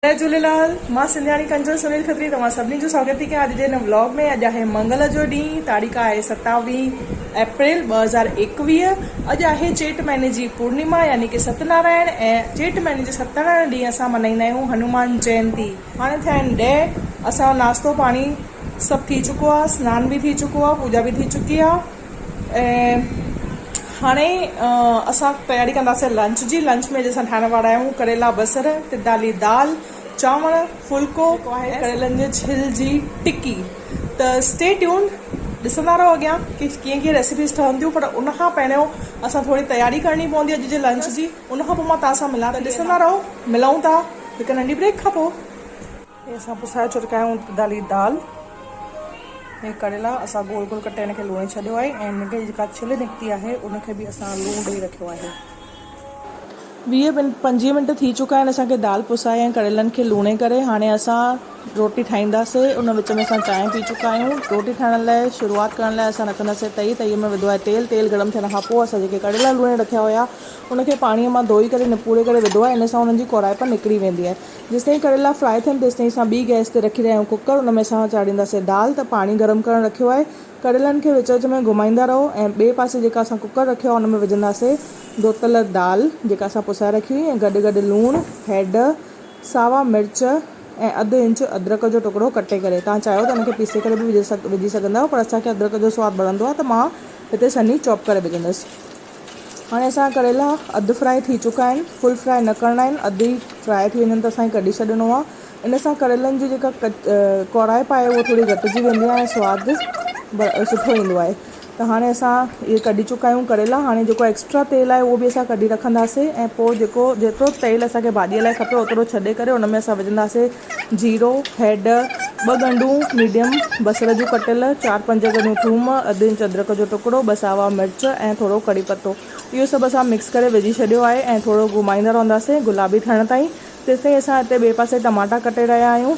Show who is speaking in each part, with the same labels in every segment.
Speaker 1: جئي جهوليلال مان سنڌياڻي ڪنچن سنيل کتري توهان سڀني جو سواگت ٿي ڪيان اڄ جي هن ولاگ ۾ اڄ آهي منگل جو ڏينهن تاريخ آهي 27 اپريل 2021 اڄ آهي چيٽ مهيني جي پورنيما يعني ڪي ست نارائڻ ۽ چيٽ مهيني جي ستنارائڻ ڏينهن اسان ملهائيندا آهيون هنومان جينتي هاڻي ٿيا آهن 10 اسان جو ناشتو پاڻي سڀ ٿي چڪو آهي سنان به ٿي چڪو آهي پوڄا به ٿي چڪي آهي ۽ هاڻي اسان تياري ڪنداسين لنچ جي لنچ ۾ اڄ اسان ٺاهڻ وارا آهيون ڪريلا بصر تدالي دال چانور ڦلڪو جيڪو آهي ڪريلن جي ڇل جي ٽڪي ته اسٽي ٽيونڊ ڏسندا رهو اڳيان ڪي ڪيئن ڪيئن ريسيپيز ٺهن ٿيون پر ان کان پهريون اسان ٿوري تياري ڪرڻي پوندي اڄ جي لنچ جي ان کان پوء مان توهان سان ملان ٿي ڏسندا رهو ملون ٿا هڪ ننڍي بريڪ کان پوء. هي اسان پسائي چڪا آهيون تدالي دال هي ڪريلا اسان گول گول ڪٽي هن کي لوڻي ڇڏيو آهي ۽ هن کي جيڪا ڇل نڪتي آهي ان کي به اسان لوڻ ڏئي رکيو آهي. ويهه منٽ پنجويهه منٽ ٿي چڪا آهن اسان کي دال پسائي ۽ ڪريلن کي لوڻي ڪري هاڻي اسان روٽي ٺاهينداسي ان وچ ۾ اسان چانهه پي چڪا آهيون روٽي ٺاهڻ لاء شروعات ڪرڻ لاء اسان رکنداسي تئي تئي ۾ وڌو آهي تيل تيل گرم ٿيڻ کان پوء اسان جيڪي ڪريلا لوڻي رکيا هيا ان کي پاڻي مان ڌوئي ڪري نپوڙي ڪري وڌو آهي ان سان انهن جي ڪورائپ نڪري ويندي آهي جيستائين ڪريلا فرائي ٿين تيستائين اسان ٻي گئس تي رکي رهيا آهيون ڪوڪر ان ۾ اسان چاڙهينداسين دال ته پاڻي گرم ڪرڻ رکيو آهي ڪريلن کي وچ وچ ۾ گهمائيندا رهو ۽ ٻئي پاسي جيڪا اسان ڪوڪر رکيو آهي ان ۾ وجهنداسين ڌوتل دال جيڪا اسان پسائي رکي هئي ۽ گڏ گڏ لوڻ هيڊ ساوا مرچ ۽ اڌ انچ ادرڪ جو ٽڪڙو ڪٽي ڪري توهان چاهيو ته ان کي پيسي ڪري به وجهي سگهندا آهيو پر اسان کي ادرڪ جو سواد وڻندو آهي ته مان هتي سنهي چاپ ڪري وجهندس. هاڻي اسان جا ڪريلا اڌ فرائي ٿي چڪا آهن فل فرائي نه ڪرڻا آهن اڌ ئي فرائي ٿي وڃن ته اسان کي ڪڍي ڇڏڻو آهي ان سان ڪريلن جي جيڪا ڪوڙائپ آهي اها ٿوري گهٽجي ويندي آهي ۽ سواد سٺو ايندو آهي ته هاڻي اسان اهي ڪڍي چڪا آهيون ڪريلا هاڻي جيڪو ايڪسٽرا تيل آهي اهو به اسان ڪڍي رکنداسين ۽ پوء جيڪو جيترو تيل اسان کي ڀاڄي لاء کپي اوترو ڇڏي ڪري ان ۾ اسان وجهنداسين جيرو، هيڊ، ٻه ڳنڍون ميڊيم بصر جون ڪٽيل، چار پنج ڳنڍيون ٿوم، اڌ انچ ادرڪ جو ٽڪڙو، ٻه ساوا مرچ ۽ ٿورو ڪڙي پتو. اهو سڀ اسان مڪس ڪري وجهي ڇڏيو آهي ۽ ٿورو گهمائيندا رهنداسين گلابي ٿيڻ تائين. تيستائين اسان هتي ٻئي پاسي ٽماٽا ڪٽي رهيا آهيون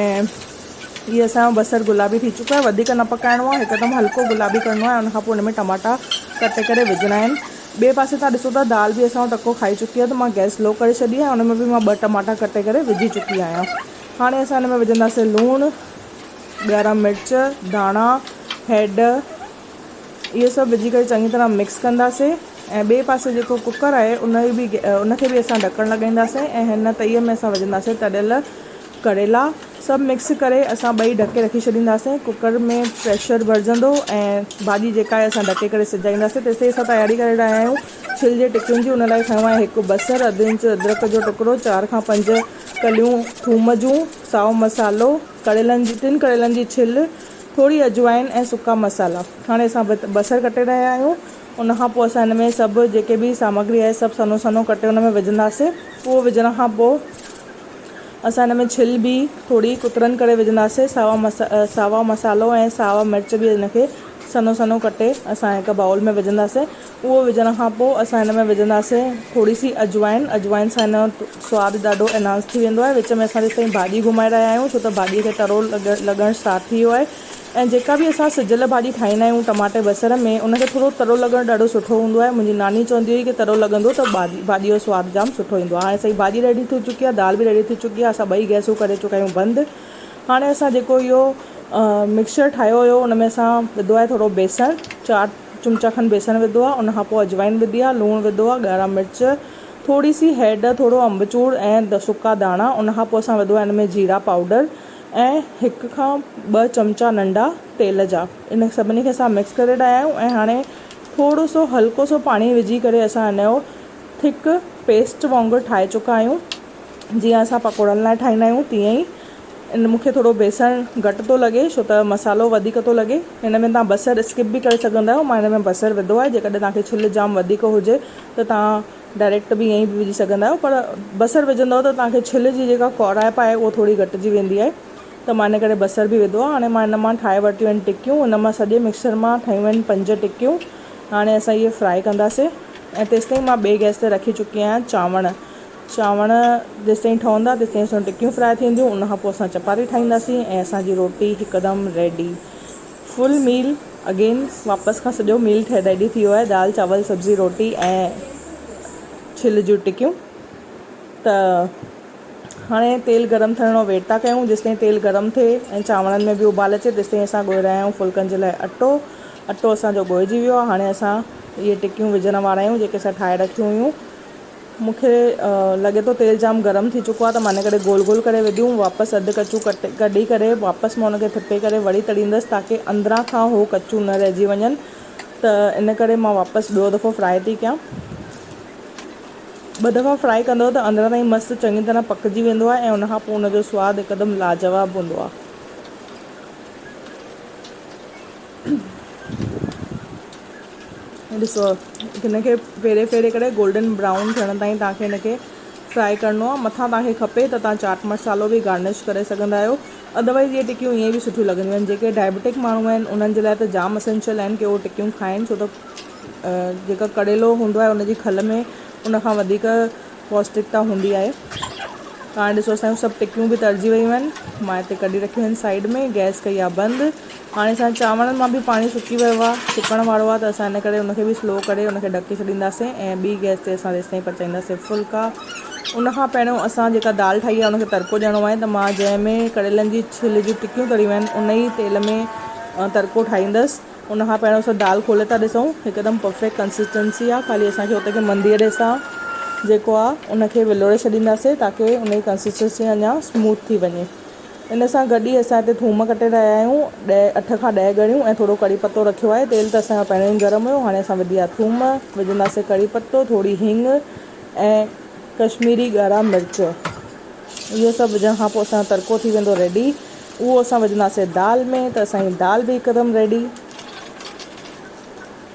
Speaker 1: ۽ هي اسان جو بصر گلابي ٿي چڪو آهي وڌيڪ نه پڪائڻو آهي هڪدم هلڪو گلابي ڪرڻو آهي ان کان پوء ان ۾ ٽماٽا ڪٽي ڪري وجهڻا آهن. ٻئي پاسي تان ڏسو ته دال به اسان جو ٽڪو کائي چڪي آهي ته مان گئس لو ڪري ڇڏي آهي ان ۾ به مان ٻه ٽماٽا ڪٽي ڪري وجهي چڪي آهيان هاڻي اسان ان ۾ وجهنداسين لوڻ ڳاڙها مرچ ڌاڻا هيڊ اهو سڀ وجهي ڪري چڱي طرح مڪس ڪنداسين ۽ ٻئي پاسي جيڪو ڪڪر آهي ان به ان کي به اسان ڍڪڻ لڳائينداسين ۽ هن تئي ۾ اسان وجهنداسين تريل ڪريلا سڀ مڪس ڪري اسان ٻئي ڍڪي رکي ڇڏينداسين ڪوڪر ۾ پريشر ڀرجندو ۽ ڀاڄي جيڪا آهي اسان ڍڪي ڪري سجائينداسين تيستائين اسان تياري ڪري رهيا آهيون ڇل جي ٽڪين جي ان لاء کنيو آهي هڪ بصر اڌ انچ ادرڪ جو ٽڪڙو چار کان پنج ڪليون ٿوم جون سائو مصالحو ڪريلن جي ٽن ڪريلن جي ڇل ٿوري اجوائن ۽ سڪا مصالحا هاڻي اسان بصر ڪٽي رهيا آهيون ان کان پوء اسان هن ۾ سڀ جيڪي به سامگري آهي سڀ سنهو سنهو ڪٽي ان ۾ وجهنداسين اهو وجهڻ کان پوء اسان هن ۾ ڇل به ٿوري ڪترن ڪري وجهنداسين ساوا ساوا مصالحو ۽ ساوا مرچ به ان کي سنهو سنهو ڪٽي اسان هڪ بائول ۾ وجهنداسين اهو وجهڻ کان پوء اسان هن ۾ وجهنداسين ٿوري سي اجوائن اجوائن سان هن جو سواد ڏاڍو انهانس ٿي ويندو آهي وچ ۾ اسان تيستائين ڀاڄي گهمائي رهيا آهيون ڇو ته ڀاڄي کي ترو لڳڻ اسٽارٽ ٿي ويو آهي ۽ جيڪا به اسان سجل ڀاڄي ٺاهيندا آهيون ٽماٽي بصر ۾ ان کي ٿورو ترو لڳڻ ڏاڍو سٺو هوندو آهي منهنجي ناني چوندي هئي ڪي ترو لڳندو ته ڀاڄي جو سواد جام سٺو ايندو آهي هاڻي اسان جي ڀاڄي ريڊي ٿي چڪي آهي دال به ريڊي ٿي چڪي آهي اسان ٻئي گئسون ڪري چڪا آهيون بند هاڻي اسان جيڪو اهو مڪسچر ٺاهيو هيو ان ۾ اسان وڌو آهي ٿورو بيسڻ چار چمچا کن بيسڻ وڌو آهي ان کان پوء اجوائن وڌي آهي لوڻ وڌو آهي ڳاڙها مرچ ٿوري سي هيڊ ٿورو انبچور ۽ سڪا ڌاڻا ان کان پوء اسان وڌو آهي ان ۾ جيرا پائوڊر ۽ هڪ کان ٻه چمچا ننڍا تيل جا ان سڀني کي اسان مڪس ڪري رهيا آهيون ۽ هاڻي ٿورو سو هلڪو سو پاڻي وجهي ڪري اسان ان جو ٿڪ پيسٽ وانگر ٺاهي چڪا آهيون جيئن اسان پڪوڙن لاء ٺاهيندا آهيون تيئن ئي ان مون کي ٿورو بيسڻ گهٽ ٿو لڳي ڇو ته مصالحو وڌيڪ ٿو لڳي هن ۾ توهان بصر اسڪپ به ڪري سگهندا آهيو مان هن ۾ بصر وڌو آهي جيڪڏهن توهان کي ڇل جام وڌيڪ هجي ته توهان ڊائريڪٽ به ائين ئي به وجهي سگهندا آهيو پر بصر وجهندؤ ته توهان کي ڇل جي جيڪا ڪؤڙائپ آهي اهو ٿوري گهٽجي ويندي آهي ته مان ان ڪري بصر به وڌو آهي هاڻي مان ان مان ٺاهي ورتيون آهن ٽڪيون ان مان سڄي مڪسچر مان ٺهيون آهن پنج ٽڪيون هاڻي اسان اهي فرائي ڪنداسين ۽ تيستائين مان ٻئي گئس تي رکي چڪي آهيان چانور چانور جيستائين ٺهندا تيستائين اسان جون ٽڪيون فرائي ٿي وينديون ان کان پوء اسان چپاتي ٺاهينداسين ۽ اسان جي روٽي هڪدم ريڊي فل ميل اگين واپس کان سڄو ميل ٺهي ريڊي ٿي ويو آهي دال چاول سبزي روٽي ۽ ڇل جون ٽڪيون ته هاڻي تيل گرم ٿيڻ جو ويٽ ٿا ڪيون جيستائين تيل گرم ٿئي ۽ چانورن ۾ به اٻال اچي تيستائين اسان ڳوهي رهيا آهيون ڦلڪن جي لاء اٽو. اٽو اسان جو ڳوهجي ويو آهي هاڻي اسان اهي ٽڪيون وجهڻ وارا آهيون جيڪي اسان ٺاهي رکيون هيون. مون کي لڳي ٿو تيل جام گرم ٿي چڪو آهي ته مان ان ڪري گول گول ڪري وڌيون واپس اڌ ڪچون ڪڍي ڪري واپس مان ان کي ٿپي ڪري وري تڙيندس تاڪه اندران کان هو ڪچون نه رهجي وڃن ته ان ڪري مان واپس ٻيو دفعو فرائي ٿي ڪيان. ٻه دفعا فرائي ڪندو ته اندران تائين مست چڱي طرح پڪجي ويندو آهي ۽ ان کان پوء ان جو سواد هڪدم لاجواب هوندو آهي. ڏسو هن کي ڦيري ڦيري ڪري گولڊن برائون ٿيڻ تائين توهان کي هن کي فرائي ڪرڻو آهي مٿان توهان کي کپي ته توهان چاٽ مصالحو به گارنش ڪري سگهندا آهيو ادروائز اهي ٽڪيون ائين به سٺيون لڳنديون آهن جيڪي ڊائبٽڪ ماڻهو آهن انهن جي لاء ته جام اسينشل آهن ڪي اهي ٽڪيون کائن ڇو ته جيڪا ڪريلو هوندو آهي ان جي کل ۾ ان کان وڌيڪ پوشٽڪتا هوندي آهي. هاڻي ڏسو اسان جون سڀ ٽڪيون به ترجي ويون آهن. مان هتي ڪڍي رکيون آهن سائيڊ ۾ گئس ڪئي آهي بند. هاڻي اسان چانورن مان به پاڻي سڪي ويو آهي سڪڻ وارو آهي ته اسان ان ڪري ان کي به سلو ڪري ان کي ڍڪي ڇڏينداسين ۽ ٻي گئس تي اسان تيستائين پچائينداسين ڦلڪا. ان کان پهريون اسان جيڪا دال ٺاهي آهي ان کي تڙڪو ڏيڻو آهي ته مان جنهن ۾ ڪريلن جي ڇل جون ٽڪيون تريون آهن ان ئي تيل ۾ تڙڪو ٺاهيندس. ان کان پهريون اسان دال کولي ٿا ڏسون هڪدم پرفيڪٽ ڪنسسٽنسي آ خالي اسان کي اتي کي منديئڙي سان جيڪو آ ان کي ولوڙي ڇڏينداسي تاڪي ان جي ڪنسسٽنسي اڃا اسموٿ ٿي وڃي ان سان گڏ ئي اسان هتي ٿوم ڪٽي رهيا آهيون ڏهه اٺ کان ڏهه ڳڙيون ۽ ٿورو ڪڙي پتو رکيو آهي تيل ته اسان جو پهريون ئي گرم هيو هاڻي اسان وڌي آ ٿوم وجهنداسي ڪڙي پتو ٿوري هينگ ۽ ڪشميري ڳاڙها مرچ اهو سڀ وجهڻ کان پوء اسان جو تڙڪو ٿي ويندو ريڊي اهو اسان وجهنداسين دال ۾ ته اسان جي دال به هڪدم ريڊي.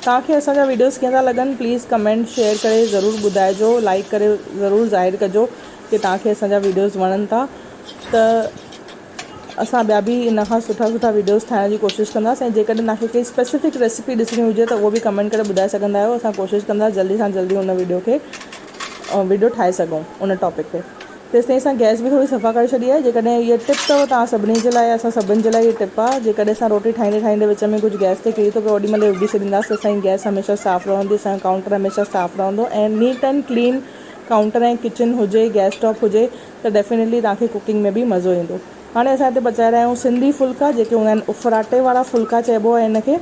Speaker 1: توهان کي اسان جا ويڊيوز ڪيئن ٿا لڳن پليز ڪمينٽ شيئر ڪري ضرور ٻڌائجو لائيڪ ڪري ضرور ظاهر ڪجو ڪي توهان کي اسان جا ويڊيوز وڻن ٿا ته اسان ٻيا به ان کان سٺا سٺا ويڊيوز ٺاهڻ جي ڪوشش ڪنداسين ۽ جيڪڏهن توهان کي ڪئي اسپيسفڪ ريسيپي ڏسڻي هجي ته اهو به ڪمينٽ ڪري ٻڌائي سگهندا آهيو اسان ڪوشش ڪنداسين جلدي سان جلدي ان ويڊيو کي ويڊيو ٺاهي سگهون ان ٽاپڪ تي تيستائين اسان گئس به ٿوري صفا ڪري ڇڏي آهي جيڪڏهن هيء ٽپ اٿو توهان سڀني جي لاء اسان سڀن جي لاء هيء ٽپ آهي جيڪڏهن اسان روٽي ٺاهيندي ٺاهيندي وچ ۾ ڪجهه گئس تي ڪري ٿو پيو اوڏي مهل اگهي ڇڏينداسين اسان جي گئس هميشه صاف رهندي اسان جو ڪائونٽر هميشه صاف رهندو ۽ neat and clean counter ۽ kitchen هجي گئس ٽاپ هجي ته ڊيفينيٽلي توهان کي ڪوڪنگ ۾ به مزو ايندو هاڻي اسان هتي پچائي رهيا آهيون سنڌي ڦلڪا جيڪي هوندا آهن اڦراٽي وارا ڦلڪا چئبو آهي ان کي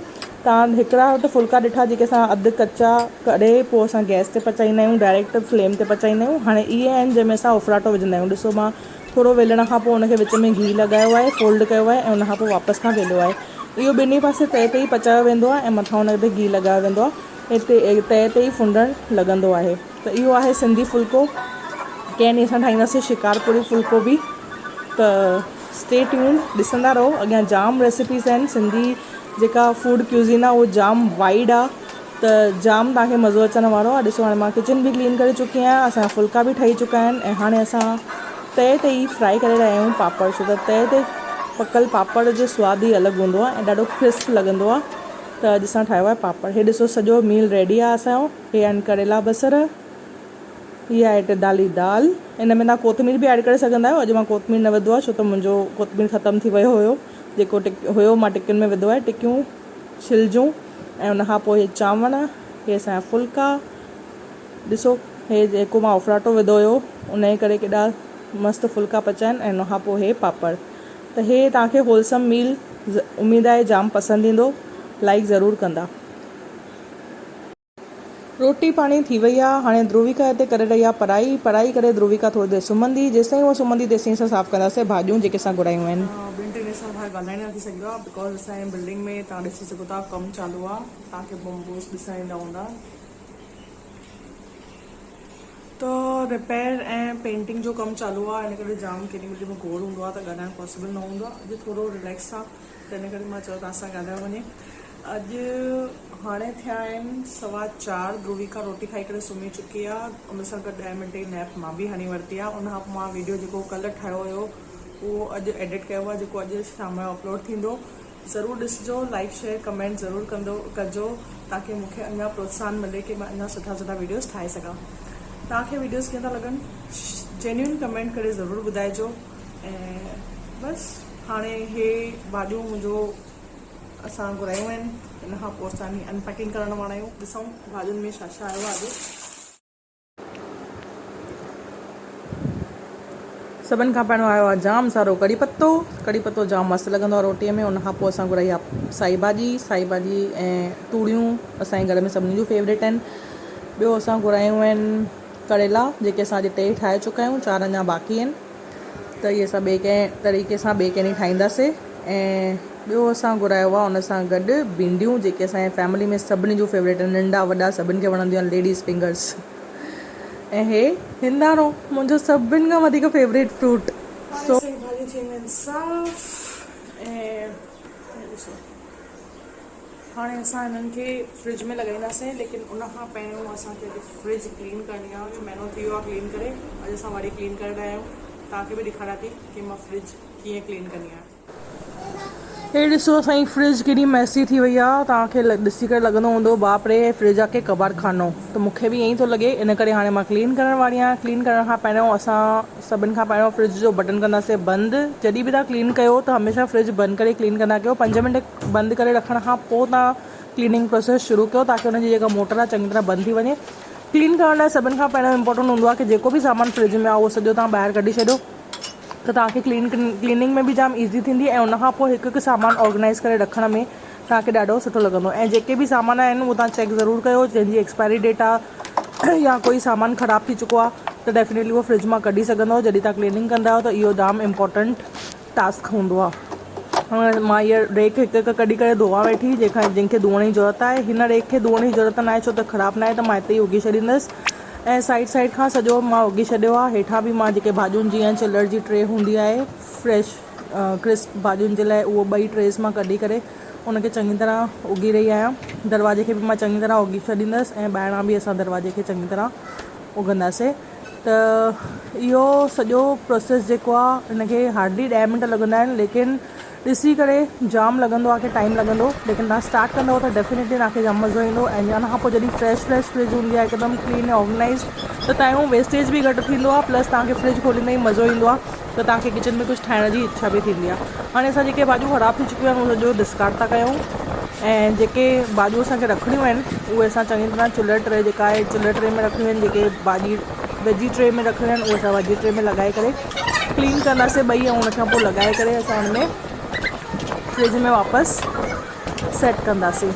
Speaker 1: توهان هڪڙا ته ڦلڪا ڏٺا جيڪي اسان اڌ ڪچا ڪري پوء اسان گئس تي پچائيندا آهيون ڊائريڪٽ فليم تي پچائيندا آهيون هاڻي اهي آهن جنهن ۾ اسان اڦراٽو وجهندا آهيون ڏسو مان ٿورو ويلڻ کان پوء ان کي وچ ۾ گيهه لڳايو آهي فولڊ ڪيو آهي ۽ ان کان پوء واپس کان ويليو آهي اهو ٻنهي پاسي تئي تي ئي پچايو ويندو آهي ۽ مٿان ان تي گيهه لڳايو ويندو آهي ۽ تئي تي ئي ڦنڊڻ لڳندو آهي ته اهو آهي سنڌي ڦلڪو. ڪنهن ڏينهن اسان ٺاهينداسين شڪارپوري ڦلڪو به ته اسٽي ٽيونڊ ڏسندا رهو اڳيان جام ريسيپيز آهن سنڌي جيڪا فوڊ ڪيوزين آهي اهو جام وائيڊ آهي ته جام توهان کي مزو اچڻ وارو آهي ڏسو هاڻي مان ڪچن به ڪلين ڪري چڪي آهيان اسان جا ڦلڪا به ٺهي چڪا آهن ۽ هاڻي اسان تئي تي ئي فرائي ڪري رهيا آهيون پاپڙ ڇو ته تئي تي پڪل پاپڙ جو سواد ئي الڳ هوندو آهي ۽ ڏاڍو ڪرسپ لڳندو آهي ته اڄ اسان ٺاهيو آهي پاپڙ هي ڏسو سڄو ميل ريڊي آهي اسان جو هي آهن ڪريلا بصر، هي آهي ٽدالي دال. ان ۾ توهان ڪوٿمير به ايڊ ڪري سگهندا آهيو. اڄ مان ڪوٿمير نه وڌو آهي ڇو ته منهنجو ڪوٿمير ختم ٿي ويو هيو. جيڪو ٽڪ هيو مان ٽڪين ۾ وڌو آهي. ٽڪيون ڇلجون ۽ ان کان پوء هي چانور، هي اسان جا ڦلڪا. ڏسو هي جيڪو مان اڦراٽو وڌو هيو ان جي ڪري ڪيڏا مست ڦلڪا پچا آهن ۽ ان کان پوء هي پاپڙ. ته هي توهان کي هولسم ميل اميد آهي جام پسند ايندو. لائيڪ ضرور ڪندا. روٽي پاڻي ٿي وئي آ، هاڻي ڌرويڪا هتي ڪري رهي آ پڙهائي، پڙهائي ڪري ڌرويڪا ٿوري دير سمهندي، جيستائين هوء سمهندي تيستائين اسان صاف ڪنداسين ڀاڄيون جيڪي اسان گهرايون آهن. ٻن ٽن ڏينهن سان ڳالهائڻ نه ٿي سگهيو آ because اسان جي بلڊنگ ۾ توهان ڏسي سگهو ٿا ڪم چالو آ، توهان کي بمبوس ڏسڻ ايندا هوندا ته رپيئر ۽ پينٽنگ جو ڪم چالو آ ان ڪري جام ڪيڏي مهل ڪيڏي مهل گوڙ هوندو آ ته ڳالهائڻ پاسيبل نه هوندو آ، اڄ ٿورو رليڪس آ ته ان ڪري مان چيو توهان سان ڳالهايو وڃي. اڄ هاڻي ٿيا آهن سوا چار ڌرويڪا روٽي کائي ڪري سمهي چڪي آ ان سان گڏ ڏهه منٽ جي نيپ مان به هڻي ورتي آ ان کان پوء مان ويڊيو جيڪو ڪلهه ٺاهيو هيو اهو اڄ ايڊٽ ڪيو آ جيڪو اڄ شام جو اپلوڊ ٿيندو ضرور ڏسجو لائيڪ شيئر ڪمينٽ ضرور ڪندو ڪجو تاڪي مون کي اڃا پروتساهن ملي ڪي مان اڃا سٺا سٺا ويڊيوز ٺاهي سگهان توهان کي ويڊيوز ڪيئن ٿا لڳن جينيون ڪمينٽ ڪري ضرور ٻڌائجو ۽ بس هاڻي هي ڀاڄيون منهنجو اسان گهرايون آهن ان کان پوء اسان ان پيڪنگ ڪرڻ وارا آهيون ڏسون ڀاڄين ۾ ڇا ڇا آيو آهي اڄ. سڀن کان پهريون آيو آهي جام سارو ڪڙي پتو، ڪڙي پتو جام مست لڳندو آهي روٽيء ۾ ان کان پوء اسان گهرائي آهي سائي ڀاڄي، سائي ڀاڄي ۽ توريون اسان جي گهر ۾ سڀني جون فيوريٽ آهن. ٻيو اسان گهرايون آهن ڪريلا جيڪي اسان اڄ ٽي ٺاهي چڪا آهيون چار اڃا باقي آهن ته اهي اسان ٻئي ڪنهن طريقي سان ٻئي ڪنهن ڏينهن ٺاهينداسي ۽ ٻيو اسان گهرايو آهي ان سان گڏ ڀينڊيون جيڪي اسان جي فيملي ۾ سڀني جون فيوريٽ آهن ننڍا وڏا سڀني کي وڻنديون آهن ليڊيز فنگرس. ۽ هي هنداڻو منهنجو سڀن کان وڌيڪ فيوريٽ فروٽ سو. هاڻي ڀاڄيون ٿي ويون آهن صاف ۽ هي ڏسو هاڻي اسان هنن کي فرج ۾ لڳائينداسين ليڪن ان کان پهريون اسان کي اڄ فرج ڪلين ڪرڻي آهي جو مهينو ٿي ويو آهي ڪلين ڪري اڄ اسان وري ڪلين ڪري رهيا آهيون توهان کي به ڏيکاريان ٿي ڪي مان فرج ڪيئن ڪلين ڪندي آهيان. هي ڏسو اسان جي فرج ڪيڏي ميسي ٿي وئي آ توهان کي ڏسي ڪري لڳندو هوندو باپ ري فرج آ ڪي ڪباڙ خانو ته مون کي به ائين ئي ٿو لڳي ان ڪري هاڻي مان ڪلين ڪرڻ واري آهيان ڪلين ڪرڻ کان پهريون اسان سڀن کان پهريون فرج جو بٽڻ ڪنداسين بند جڏهن به توهان ڪلين ڪيو ته هميشه فرج بند ڪري ڪلين ڪندا ڪيو پنج منٽ بند ڪري رکڻ کان پوء توهان ڪليننگ پروسيس شروع ڪيو تاڪه ان جي جيڪا موٽر آ چڱي طرح بند ٿي وڃي ڪلين ڪرڻ لاء سڀن کان پهريون امپورٽنٽ هوندو آ ڪي جيڪو به سامان فرج ۾ آ اهو سڄو توهان ٻاهر ڪڍي ڇڏيو ته توهان کي ڪلين ڪليننگ ۾ به جام ايزي ٿيندي ۽ ان کان پوء هڪ هڪ سامان آرگنائيز ڪري رکڻ ۾ توهان کي ڏاڍو سٺو لڳندو ۽ جيڪي به سامان آهن اهو توهان چيڪ ضرور ڪيو جنهن جي ايڪسپائري ڊيٽ آهي يا ڪوئي سامان خراب ٿي چڪو آهي ته ڊيفنيٽلي اهو فرج مان ڪڍي سگهندو جڏهن توهان ڪليننگ ڪندا آهيو ته اهو جام امپورٽنٽ ٽاسڪ هوندو آهي مان هيء ريڪ هڪ هڪ ڪڍي ڪري ڌوئان ويٺي جنهن کان جنهن کي ڌوئڻ جي ضرورت آهي هن ريڪ کي ڌوئڻ جي ضرورت ناهي ڇو ته خراب ناهي ته مان هتي ئي اگهي ڇڏيندس ۽ سائيڊ سائيڊ کان سڄو مان اگهي ڇڏيو آهي هيٺان به مان جيڪي ڀاڄين جي ۽ چلر جي ٽري هوندي آهي فريش ڪرسپ ڀاڄين جي لاء اهو ٻئي ٽريز مان ڪڍي ڪري ان کي چڱي طرح اگهي رهي آهيان دروازي کي به مان چڱي طرح اگهي ڇڏيندس ۽ ٻاهران به اسان دروازي کي چڱي طرح اگهنداسين ته اهو سڄو پروسيس جيڪو آهي ان کي هارڊلي ڏهه منٽ لڳندا آهن ليڪن ڏسي ڪري جام لڳندو آهي ڪي ٽائيم لڳندو ليڪن توهان اسٽارٽ ڪندو ته ڊيفنيٽلي توهان کي جام مزو ايندو ۽ ان کان پوء جڏهن فريش فريش فرج هوندي آهي هڪدم ڪلين ۽ آرگنائز ته توهان جو ويسٽيج به گهٽ ٿيندو آهي پلس توهان کي فرج کوليندي ئي مزو ايندو آهي ته توهان کي ڪچن ۾ ڪجهه ٺاهڻ جي اڇا به ٿيندي آهي هاڻي اسان جيڪي ڀاڄيون خراب ٿي چڪيون آهن اهي سڄو ڊسڪارڊ ٿا ڪيون ۽ جيڪي ڀاڄيون اسان کي رکڻيون آهن اهي اسان چڱي طرح چلر ٽري جيڪا آهي چلر ٽري ۾ رکڻيون آهن جيڪي ڀاڄي ويجي ٽري ۾ رکڻيون آهن اهي اسان ويجي ٽري ۾ لڳائي ڪري ڪلين ڪنداسين ٻئي ۽ ان کان پوء لڳائي ڪري اسان ان ۾ فرج ۾ واپس سيٽ ڪنداسين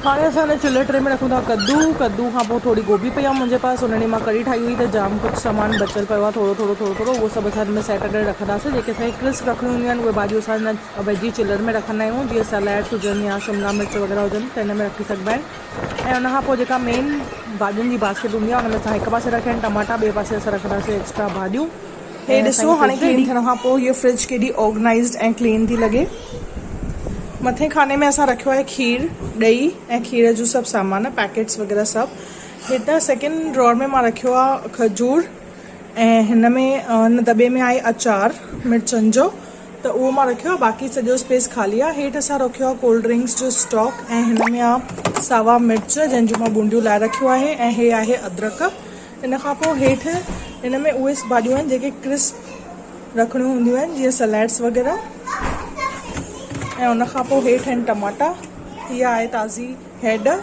Speaker 1: هاڻي اسان ان چلر ٽري ۾ رکون ٿا ڪدو ڪدو کان پوء ٿوري گوبي پئي آهي منهنجي پاس ان ڏينهن مان ڪڙي ٺاهي هئي ته جام ڪجهه سامان بچيل پيو آهي ٿورو ٿورو ٿورو ٿورو اهو سڀ اسان ان ۾ سيٽ ڪري رکنداسين جيڪي اسان کي ڪرسپ رکڻيون هونديون آهن اهي ڀاڄيون اسان ان ويجي چلر ۾ رکندا آهيون جيئن سليڊس هجن يا شملا مرچ وغيره هجن ته ان ۾ رکي سگهبا آهن ۽ ان کان پوء جيڪا مين ڀاڄين جي باسڪيٽ هوندي آهي ان ۾ اسان هڪ پاسي رکيا آهن ٽماٽا ٻئي پاسي اسان رکنداسين ايڪسٽرا ڀاڄيون. هي ڏسو هاڻي ڪلين ٿيڻ کان پوء هيء فرج ڪيڏي آرگنائيزڊ ۽ ڪلين ٿي لڳي. مٿين خاني ۾ اسان رکيو آهي کير، ڏهي ۽ کير جو سڀ سامان پيڪيٽس وغيره سڀ. هتان سيڪنڊ ڊرار ۾ مان رکيو آهي کجور ۽ هن ۾ هن دٻي ۾ آهي اچار مرچن جو. ته اهو مان رکيو آهي باقي سڄو اسپيس خالي آهي هيٺ اسان رکيو آهي ڪولڊ ڊرنڪس جو اسٽاڪ ۽ هن ۾ آهي ساوا مرچ جنهن جون مان بونڊيون لاهي رکيو آهي ۽ هي آهي ادرڪ ان کان پوء هيٺ هن ۾ اهي ڀاڄيون آهن جيڪي ڪرسپ رکڻيون هونديون آهن جيئن سليڊس وغيره ۽ ان کان پوء هيٺ آهن ٽماٽا هي آهي تازي هيڊ ۽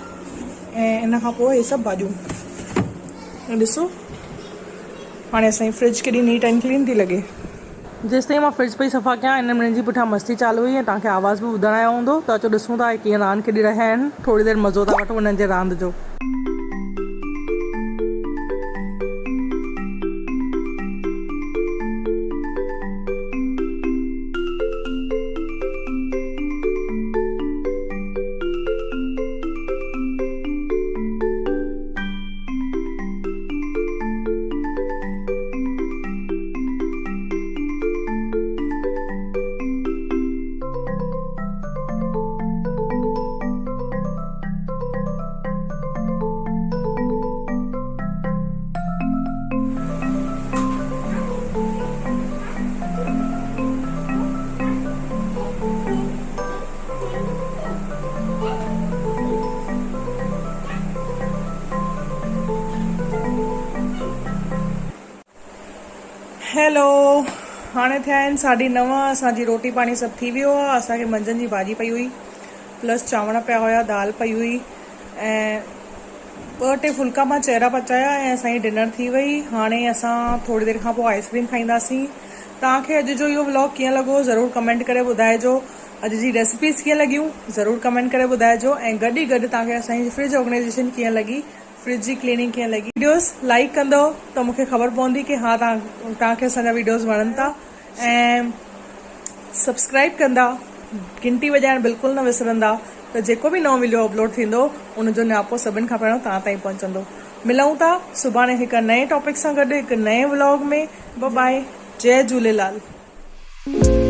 Speaker 1: ان کان پوء هي سڀ ڀاڄيون ڏسو هاڻي اسان جي فرج ڪيڏي نيٽ اينڊ ڪلين ٿي لڳي. جيستائين مان فرج پئي صفا ڪيان انهن ٻنهين جي پٺيان مستي چالو هئي ۽ توهان کي آواز به ٻڌڻ آيو هوندو ته اچو ڏسون ٿا اهي ڪيئن راند کيڏي رهيا آهن ٿوري دير مزو ٿا وٺون انهن جي راند جو. هيلو هاڻي ٿيا آهن ساڍي نو اسان جي روٽي پاڻي سڀ ٿي ويو آهي اسان کي منجهند جي ڀاڄي پئي هئي پلس چانور پيا هيا دال پئي هئي ۽ ٻه ٽي ڦلڪا مان چهرا پچايا ۽ اسان جي ڊنر ٿي وئي. هاڻي اسان ٿوري دير کان پوء آئس ڪريم کائينداسين. توهان کي اڄ جو اهو ولاگ ڪيئن لڳو ضرور ڪمينٽ ڪري ٻڌائجو. اڄ جي ريسپيز ڪيئن لڳيون ضرور ڪمينٽ ڪري ٻڌائجو ۽ گڏ ئي گڏ توهان کي اسان جي فرج آرگنائيزيشن ڪيئن لڳي فرج جي ڪليننگ ڪيئن لڳي. وڊيوز لائيڪ ڪندو ته مون کي خبر پوندي ڪي ها توهان کي اسان جا وڊيوز وڻن ٿا ۽ سبسڪرائيب ڪندا گهنٽي وڄائڻ بلڪل نه وسرندا ته جيڪو به نئون وڊيو اپلوڊ ٿيندو ان جو نياپو سڀن کان پهريون توهان تائين پهچندو ملون ٿا سڀاڻي هڪ نئين ٽاپڪ سان گڏ هڪ نئين ولاگ ۾ ببائي جئي جهوليلال.